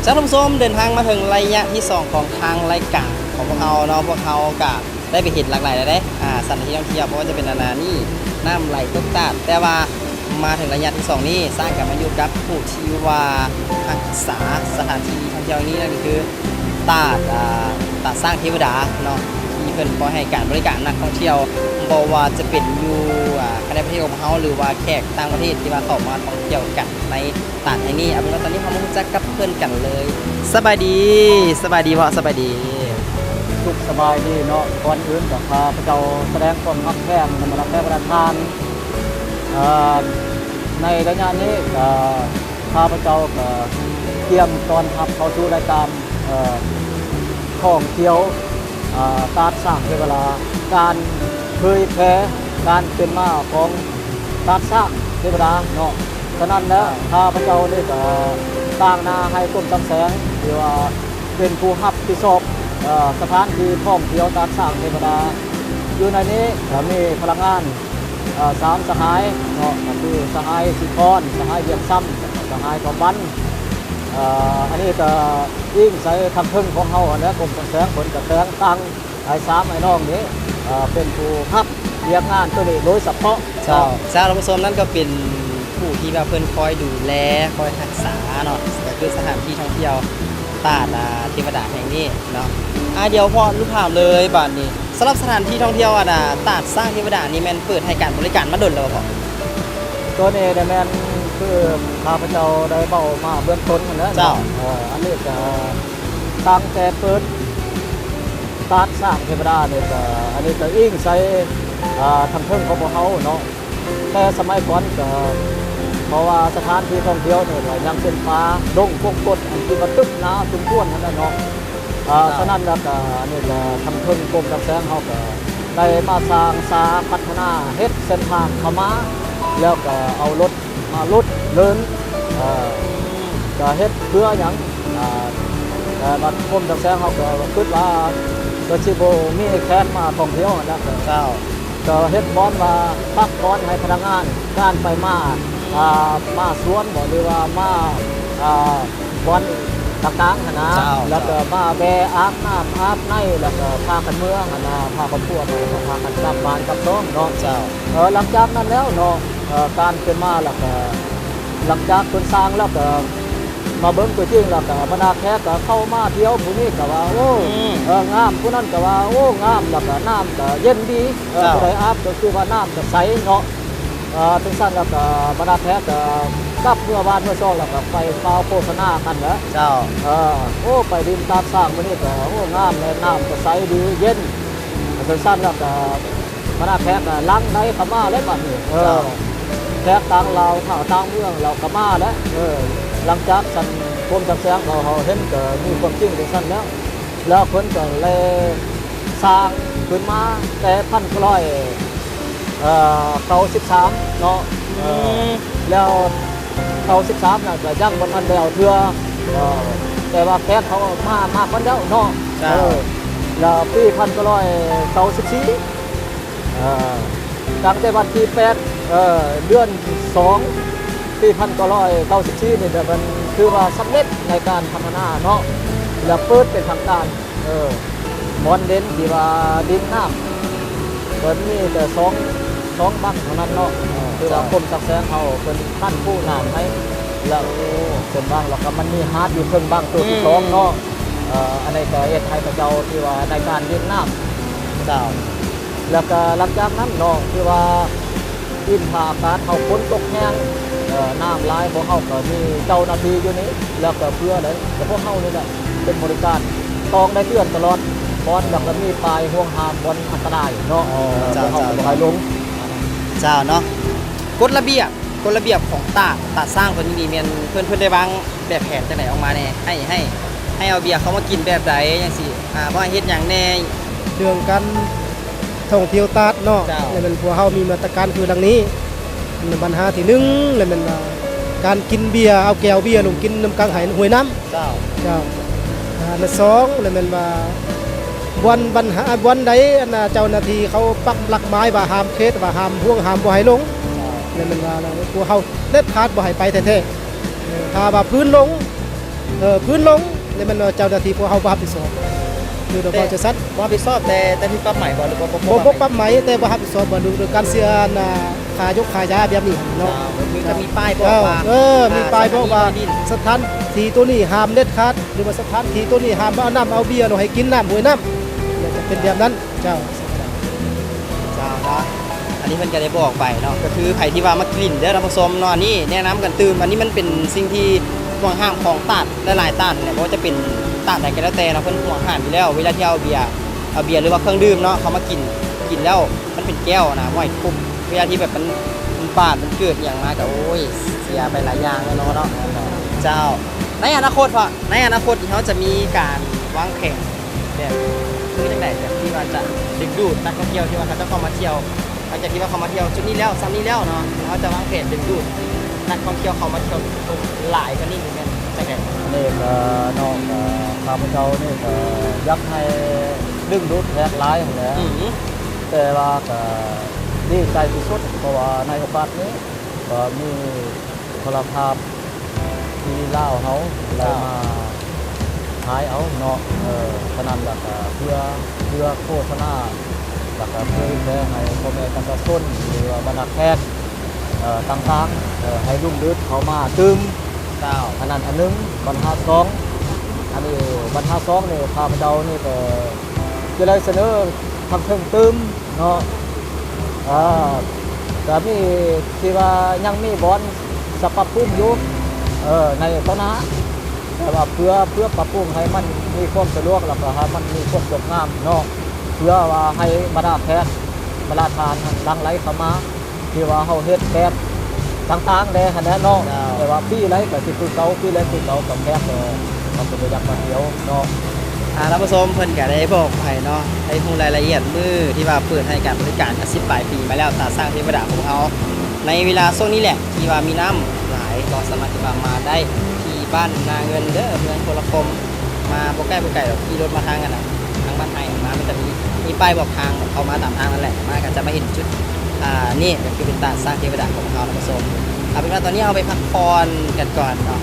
ເຈົ້າ ທ່ານຜູ້ຊົມ ເດີນທາງມາເຖິງໄລຍະທີສອງຂອງທາງລາຍການຂອງພວກເຮົາເນາະ, ພວກເຮົາກະໄດ້ໄປເຫັນຫຼາກຫຼາຍແລ້ວເດ້ ອາ ສະຖານທີ່ທ່ອງທ່ຽວ ບໍ່ວ່າຈະເປັນອັນນານີ້ ນ້ຳໄຫຼຕົກຕາດ, ແຕ່ວ່າມາເຖິງໄລຍະທີສອງນີ້ ຊ້າງກະມາຢູ່ກັບຜູ້ທີ່ວ່າຮັກສາສະຖານທີ່ທ່ອງທ່ຽວນີ້ ນັ້ນກໍຄືຕາດ ອາ ຕາດຊ້າງເທວະດາເນາະ ທີ່ເພິ່ນຄອຍໃຫ້ການບໍລິການນັກທ່ອງທ່ຽວ ບໍ່ວ່າຈະເປັນຢູ່ ອາ ພາຍໃນປະເທດຂອງພວກເຮົາ ຫຼືວ່າແຂກຕ່າງປະເທດທີ່ວ່າເຂົ້າມາທ່ອງທ່ຽວກັນໃນ ຕາດແຫ່ງນີ້. ເອົາເປັນວ່າຕອນນີ້ເຮົາມາຮູ້ຈັກກັບເພິ່ນກັນເລີຍ. ສະບາຍດີ, ສະບາຍດີເບາະ? ສະບາຍດີ. ສຸກສະບາຍດີເນາະ. ກ່ອນອື່ນກໍຂ້າພະເຈົ້າສະແດງຄວາມຮັກແພງນຳບັນດາແຂກບັນດາທ່ານ. ເອີ ໃນໄລຍະນີ້ກໍຂ້າພະເຈົ້າກໍກຽມຕ້ອນຮັບເຂົ້າສູ່ລາຍການ ເອີ ທ່ອງທ່ຽວ ອາ ຕາດຊ້າງເທວະດາ, ການເຜີຍແຜ່ການເປັນມາຂອງຕາດຊ້າງເທວະດາເນາະ. ສະນັ້ນແລ້ວ ເຈົ້າ ຂ້າພະເຈົ້ານີ້ກໍຕາງໜ້າໃຫ້ກົມຕ່າງແສງ ທີ່ວ່າເປັນຜູ້ຮັບຜິດຊອບ ເອີ ສະຖານທີ່ທ່ອງທ່ຽວຕາດຊ້າງເທວະດາ. ຢູ່ໃນນີ້ກໍມີພະນັກງານ ເອີ ສາມສະຫາຍເນາະ ກໍຄືສະຫາຍສີຄອນ, ສະຫາຍວຽງຊຳ ແລະ ກໍສະຫາຍທອງບັນ. ເອີ ອັນນີ້ກໍອີງໃສ່ທາງເທິງຂອງເຮົາຫັ້ນແຫຼະ ກົມຕ່າງແສງເພິ່ນກໍແຕ່ງຕັ້ງອ້າຍສາມອ້າຍນ້ອງນີ້ ເອີ ເປັນຜູ້ຮັບວຽກງານໂຕນີ້ໂດຍສະເພາະ. ເຈົ້າ ເຈົ້າ ທ່ານຜູ້ຊົມ ນັ້ນກໍເປັນຜູ້ທີ່ວ່າເພິ່ນຄອຍດູແລ ຄອຍຮັກສາເນາະ ກໍຄືສະຖານທີ່ທ່ອງທ່ຽວຕາດ ອາ ເທວະດາແຫ່ງນີ້ເນາະ. ອາ ດຽວເພາະລູກຖາມເລີຍບາດນີ້ ສຳລັບສະຖານທີ່ທ່ອງທ່ຽວ ອັນ ອາ ຕາດຊ້າງເທວະດານີ້ ແມ່ນເປີດໃຫ້ການບໍລິການມາດົນແລ້ວບໍ່? ໂຕນີ້ໄດ້ແມ່ນ ຄືຂ້າພະເຈົ້າໄດ້ເວົ້າມາເບື້ອງຕົ້ນຫັ້ນແຫຼະເນາະ. ເຈົ້າ ເອີ ອັນນີ້ກະຕັ້ງແຕ່ເປີດຕາດຊ້າງເທວະດານີ້ກະ ອັນນີ້ກະອີງໃສ່ ອາ ທາງເທິງຂອງພວກເຮົາເນາະ. ແຕ່ສະໄໝກ່ອນກະ ເພາະວ່າສະຖານທີ່ທ່ອງທ່ຽວນີ້ກະຍັງເປັນປ່າດົງກົກກົດ ອັນທີ່ວ່າຕຶບໜາສົມຄວນຫັ້ນແຫຼະເນາະ. ອາ ເຈົ້າ ສະນັ້ນແລ້ວກະ ອັນນີ້ກະທາງເທິງກົມຕ່າງແສງເຮົາກະໄດ້ມາສ້າງສາພັດທະນາ ເຮັດເສັ້ນທາງເຂົ້າມາ ແລ້ວກະເອົາລົດມາຫຼຸດເລີນ ເອີ ກະເຮັດເພື່ອຫຍັງ ອາ ແຕ່ບັດກົມຕ່າງແສງເຮົາກະຄິດວ່າ ກະຊິບໍ່ມີແຂກມາທ່ອງທ່ຽວຫັ້ນນະ. ເຈົ້າ ກໍເຮັດບ່ອນວ່າ ພັກຜ່ອນໃຫ້ພະນັກງານ ການໄປມາ ອາ ມາສວນບໍ ຫຼືວ່າມາ ອາ ບ່ອນຕ່າງໆຫັ້ນນະ. ເຈົ້າ ແລ້ວກໍມາແວ່ອາບນ້ຳອາບໃນ ແລ້ວກໍພາກັນເມືອຫັ້ນນະ ພາຄອບຄົວໄປ ແລ້ວກໍພາກັນກັບບ້ານກັບຊ່ອງເນາະ. ເຈົ້າ ເອີ ຫຼັງຈາກນັ້ນແລ້ວເນາະ ເອີ ການຂຶ້ນມາ ແລ້ວກໍ ຫຼັງຈາກເພິ່ນສ້າງແລ້ວກໍ ມາເບິ່ງຕົວຈິງແລ້ວກໍ ບັນດາແຂກກໍເຂົ້າມາທ່ຽວ ຜູ້ນີ້ກໍວ່າ ໂອ້ ອືມ ເອີ ງາມ, ຜູ້ນັ້ນກໍວ່າ ໂອ້ ງາມ, ແລ້ວກໍນ້ຳກໍເຢັນດີ. ເອີ ເຈົ້າ ຜູ້ໃດອາບກໍຄືວ່ານ້ຳກໍໃສເນາະ. ເອີ ຈັ່ງຊັ້ນແລ້ວກໍບັນດາແຂກກໍກັບເມືອບ້ານເມືອຊ່ອງ ແລ້ວກໍໄປກ່າວໂຄສະນາກັນແຫຼະ. ເຈົ້າ ເອີ ໂອ້ ໄປດິນຕາດຊ້າງມື້ນີ້ກໍ ໂອ້ ງາມແຫຼະ, ນ້ຳກໍໃສດີເຢັນ. ຈັ່ງຊັ້ນແລ້ວກໍ ບັນດາແຂກກໍຫຼັ່ງໄຫຼເຂົ້າມາແລ້ວບັດນີ້. ເອີ ເຈົ້າ ແຂກຕ່າງລາວ ຖ້າຕ່າງເມືອງລາວກໍມາແລ້ວ. ເອີ ຫຼັງຈາກຊັ້ນ ກົມຕ່າງແສງເຂົາເຫັນກໍມີຄວາມຈິງຈັ່ງຊັ້ນແລ້ວ ແລ້ວເພິ່ນກໍເລີຍສ້າງຂຶ້ນມາແຕ່ພັນເກົ້າຮ້ອຍ ເອີ ເກົ້າສິບສາມເນາະ. ອືມ ເອີ ແລ້ວເກົ້າສິບສາມນັ້ນກໍຍັງບໍ່ທັນແລ້ວເທື່ອ. ເອີ ແຕ່ວ່າແຂກເຂົາມາ ມາກັນແລ້ວເນາະ. ເຈົ້າ ເອີ ແລ້ວປີພັນເກົ້າຮ້ອຍເກົ້າສິບສີ່ ເອີ ຕັ້ງແຕ່ວັນທີແປດ ເອີ ເດືອນສອງ ປີພັນເກົ້າຮ້ອຍເກົ້າສິບສີ່ນີ້ ແບບມັນຖືວ່າສຳເລັດໃນການພັດທະນາເນາະ ແລ້ວເປີດເປັນທາງການ. ເອີ ບ່ອນເດັ່ນທີ່ວ່າດິນນ້ຳ ເພິ່ນມີແຕ່ສອງ ສອງບັ້ງເທົ່ານັ້ນເນາະ. ເອີ ຖືວ່າ ເຈົ້າ ກົມຕັກແສງເຮົາເພິ່ນຂັ້ນພູນ້ຳໃຫ້ ແລ້ວເປັນບັ້ງ ແລ້ວກໍມັນມີຫາດຢູ່ເທິງບັ້ງໂຕທີສອງເນາະ. ອືມ ເອີ ອັນນີ້ກໍເຮັດໃຫ້ເຂົາເຈົ້າທີ່ວ່າໃນການດິນນ້ຳ. ເຈົ້າ ແລ້ວກໍຫຼັງຈາກນັ້ນເນາະ ທີ່ວ່າດິນຟ້າອາກາດເຮົາຝົນຕົກແຮງ ເອີ ນ້ຳຫຼາຍ ພວກເຮົາກໍມີເຈົ້າໜ້າທີ່ຢູ່ນີ້ ແລ້ວກໍເພື່ອໄດ້ ແຕ່ພວກເຮົານີ້ແຫຼະເປັນບໍລິການ ຕ້ອງໄດ້ເຕືອນຕະຫຼອດ ບ່ອນ ແລ້ວກໍມີປ້າຍຫ່ວງຫ້າມບ່ອນອັນຕະລາຍເນາະ. ເອີ ເຈົ້າ ພວກເຮົາກໍບໍ່ໃຫ້ລົງ. ເຈົ້າເນາະ ກົດລະບຽບ ກົດລະບຽບຂອງຕາດ ຕາດຊ້າງຕົວນີ້ນີ້ແມ່ນເພິ່ນ ເພິ່ນໄດ້ວາງແບບແຜນຈັ່ງໃດອອກມາແດ່ ໃຫ້ ໃຫ້ ໃຫ້ເອົາເບຍເຂົ້າມາກິນແບບໃດຈັ່ງຊີ້ ອາ ວ່າເຮັດຫຍັງແດ່? ເລື່ອງການທ່ອງທ່ຽວຕາດເນາະ. ເຈົ້າ ແລ້ວແມ່ນພວກເຮົາມີມາດຕະການຄືດັ່ງນີ້ ບັນຫາທີໜຶ່ງ ແລ້ວແມ່ນວ່າການກິນເບຍ ເອົາແກ້ວເບຍລົງກິນນຳກາງໄຮ່ຫ້ວຍນ້ຳ. ເຈົ້າ ເຈົ້າ ອັນທີສອງ ແລ້ວແມ່ນວ່າບ່ອນ ບັນຫາ ບ່ອນໃດ ອັນນ່າ ເຈົ້າໜ້າທີ່ເຂົາປັກຫຼັກໝາຍວ່າຫ້າມເຂດ ວ່າຫ້າມຫ່ວງ ຫ້າມບໍ່ໃຫ້ລົງ ແລ້ວແມ່ນວ່າ ແລ້ວພວກເຮົາເດັດຂາດບໍ່ໃຫ້ໄປແທ້ໆ. ເອີ ຖ້າວ່າຟືນລົງ ເອີ ພື້ນລົງ ແລ້ວແມ່ນວ່າເຈົ້າໜ້າທີ່ພວກເຮົາບໍ່ຮັບຜິດຊອບ ຄືດອກ ແຕ່ ເວົ້າຈັ່ງຊັ້ນ ບໍ່ຮັບຜິດຊອບ ແຕ່ ແຕ່ມີປັບໃໝບໍ່ ຫຼືບໍ່ ບໍ່ ບໍ່ປັບໃໝ ແຕ່ບໍ່ຮັບຜິດຊອບບໍ່ ຫຼືການເສຍ ອັນ ອ່າ ຄ່າຍົກຄ່າຢາແບບນີ້ເນາະ ເຈົ້າ ກໍຄືຈະມີປ້າຍບອກວ່າ ເອີ ມີປ້າຍບອກວ່າ ອ່າ ສະຖານທີ່ໂຕນີ້ຫ້າມເດັດຂາດ ຫຼືວ່າສະຖານທີ່ໂຕນີ້ຫ້າມເອົານ້ຳເອົາເບຍ ຫຼືໃຫ້ກິນນ້ຳຫ້ວຍນ້ຳ ຈະເປັນແບບນັ້ນ ເຈົ້າ ເຈົ້າເນາະ ອັນນີ້ເພິ່ນກໍໄດ້ບອກໄປເນາະ ກໍຄືໃຜທີ່ວ່າມັກຫຼິ້ນເດີທ່ານຜູ້ຊົມເນາະ ອັນນີ້ແນະນຳກັນຕື່ມ ອັນນີ້ມັນເປັນສິ່ງທີ່ຫວງຫ້າມຂອງຕາດຫຼາຍໆຕາດແຫຼະ ບໍ່ວ່າຈະເປັນຕາດໃດກໍແລ້ວແຕ່ເນາະ ເພິ່ນຫວງຫ້າມຢູ່ແລ້ວ ເວລາທີ່ເອົາເບຍ ເອົາເບຍ ຫຼືວ່າເຄື່ອງດື່ມເນາະ ເຂົ້າມາກິນ ກິນແລ້ວມັນເປັນແກ້ວນະ ຫ້ວຍ ທຸບ ເວລາທີ່ແບບມັນ ມັນບາດ ມັນເກີດອີ່ຫຍັງມາກໍ ໂອ້ຍ ເສຍໄປຫຼາຍຢ່າງແລ້ວເນາະ ເນາະ ເຈົ້າ ໃນອະນາຄົດເພາະ ໃນອະນາຄົດທີ່ເຮົາຈະມີການວາງແຜນແບບ ຄືຈັ່ງໃດ ແບບທີ່ວ່າຈະດຶງດູດນັກທ່ອງທ່ຽວທີ່ວ່າເຂົາຈະເຂົ້າມາທ່ຽວ ຫຼັງຈາກທີ່ວ່າເຂົາມາທ່ຽວຈຸດນີ້ແລ້ວ ຊ່ຳນີ້ແລ້ວເນາະ ເຮົາຈະວາງແຜນດຶງດູດນັກທ່ອງທ່ຽວເຂົ້າມາທ່ຽວຫຼາຍກວ່ານີ້ ຫຼືແມ່ນຈັ່ງໃດ? ອັນນີ້ກໍ ນ້ອງກໍ ຂ້າພະເຈົ້ານີ້ກໍຢາກໃຫ້ດຶງດູດແຂກຫຼາຍຫັ້ນແຫຼະ ອືມ ແຕ່ວ່າກໍດີໃຈທີ່ສຸດ ເພາະວ່າໃນໂອກາດນີ້ ກໍມີໂທລະພາບທີ່ລາວເຮົາໄດ້ມາຂາຍເອົາເນາະ ເອີ ສະນັ້ນລະກະເພື່ອ ເພື່ອໂຄສະນາ ລະກະເຜີຍແຜ່ໃຫ້ພໍ່ແມ່ປະຊາຊົນ ຫຼືວ່າບັນດາແຂກ ເອີ ຕ່າງໆ ເອີ ໃຫ້ລຸມດືດເຂົ້າມາຕື່ມ ເຈົ້າ ອັນນັ້ນອັນໜຶ່ງ ບັນຫາສອງ ອັນນີ້ບັນຫາສອງນີ້ ຂ້າພະເຈົ້ານີ້ກໍຈະໄດ້ສະເໜີທາງເທິງຕື່ມ ເນາະ ເອີ ກະມີທີ່ວ່າຍັງມີບ່ອນຈະປັບປຸງຢູ່ ເອີ ໃນຕໍ່ໜ້າ ແຕ່ວ່າເພື່ອ ເພື່ອປັບປຸງໃຫ້ມັນມີຄວາມສະດວກ ແລ້ວກໍໃຫ້ມັນມີຄວາມສວຍງາມເນາະ ເພື່ອວ່າໃຫ້ບັນດາແຂກບັນດາທ່ານຫັ້ນຫຼັ່ງໄຫຼເຂົ້າມາ ທີ່ວ່າເຮົາເຮັດແບບຕ່າງໆແດ່ຫັ້ນແຫຼະເນາະ ເຈົ້າ ແຕ່ວ່າປີໃດກໍຊິຄືເກົ່າ ປີໃດຄືເກົ່າ ກໍແຂກກໍ ເຂົາກໍບໍ່ຢາກມາທ່ຽວເນາະ ອ່າ ທ່ານຜູ້ຊົມເພິ່ນກໍໄດ້ບອກໄປເນາະ ໃຫ້ຮູ້ລາຍລະອຽດມື້ທີ່ວ່າເປີດໃຫ້ການບໍລິການ ກໍສິບປາຍປີມາແລ້ວ ຕາຊ້າງເທວະດາຂອງເຮົາ ໃນເວລາຊ່ວງນີ້ແຫຼະ ທີ່ວ່າມີນ້ຳຫຼາຍ ກໍສາມາດທີ່ວ່າມາໄດ້ທີ່ບ້ານນາເງິນເດີ ເມືອງໂທລະຄົມ ມາບໍ່ໃກ້ບໍ່ໄກດອກ ຂີ່ລົດມາທາງອັນນັ້ນ ທາງບ້ານໄຮ່ມາ ມັນຈະມີ ມີປ້າຍບອກທາງເຂົ້າມາຕາມທາງນັ້ນແຫຼະ ມາກໍຈະມາເຫັນຈຸດ ອ່າ ນີ້ກໍຄືເປັນຕາຊ້າງເທວະດາຂອງເຮົາ ທ່ານຜູ້ຊົມ ເອົາເປັນວ່າຕອນນີ້ເຮົາໄປພັກຜ່ອນກັນກ່ອນເນາະ